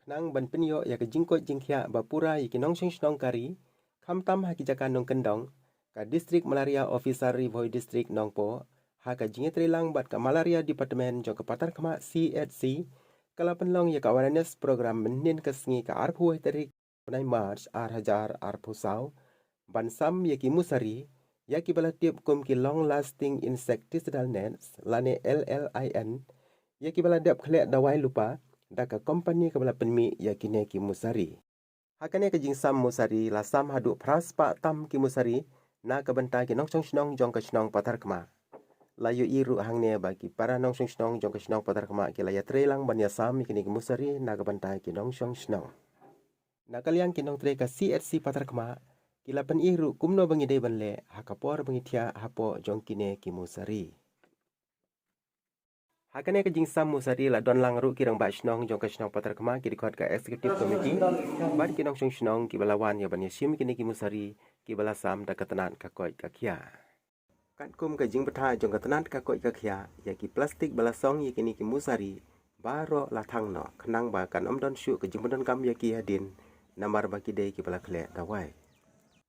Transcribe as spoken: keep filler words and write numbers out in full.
Khnang ban pynïoh ïa ka jingkoit jingkhiah ba pura ïa ki nongshong shnong ka ri, khamtam ha ki jaka nongkyndong, ka District Malaria Officer Ri Bhoi District Nongpoh, ha ka jingïatreilang bad ka Malaria Department jong ka Patharkhmah C H C, ka la pynlong ïa ka awareness program mynhynnin ka sngi ka arphew tarik bnai March ar hajar arphew saw, ban sam ïa ki musari, ïa kiba la tip kum ki long lasting insecticidal nets lane L L I N, ïa kiba la dep khleh dawai lypa da ka company kaba la pynmih ïa kine ki musari. Ha kane ka jingsam musari la sam haduh phra spah tam ki musari na ka bynta ki nongshong shnong jong ka shnong Patharkhmah. La ïohi ruh hangne ba ki para nongshong shnong jong ka shnong Patharkhmah ki la ïatreilang ban ïasam ïa kine ki musari na ka bynta ki nongshong shnong. Na ka liang ki nongtrei ka C H C Patharkhmah ki la pyni ruh kumno ba ngi dei ban leh ha ka por ba ngi thiah hapoh jong kine ki musari. Ha kane ka jingsam musari la don lang ruh ki rangbah shnong jong ka shnong Patharkhmah, ki dkhot ka executive committee bad ki nongshong shnong kiba la wan ïa ban ïashim kine ki musari kiba la sam da ka tnat ka koit ka khiah. Katkum ka jingbthah jong ka tnat ka koit ka khiah, ïa ki plastik ba la song ïa kine ki musari baroh la thang noh, khnang ba kan ym don shuh ka jingpyndonkam ïa ki hadien, namar ba ki dei kiba la khleh dawai.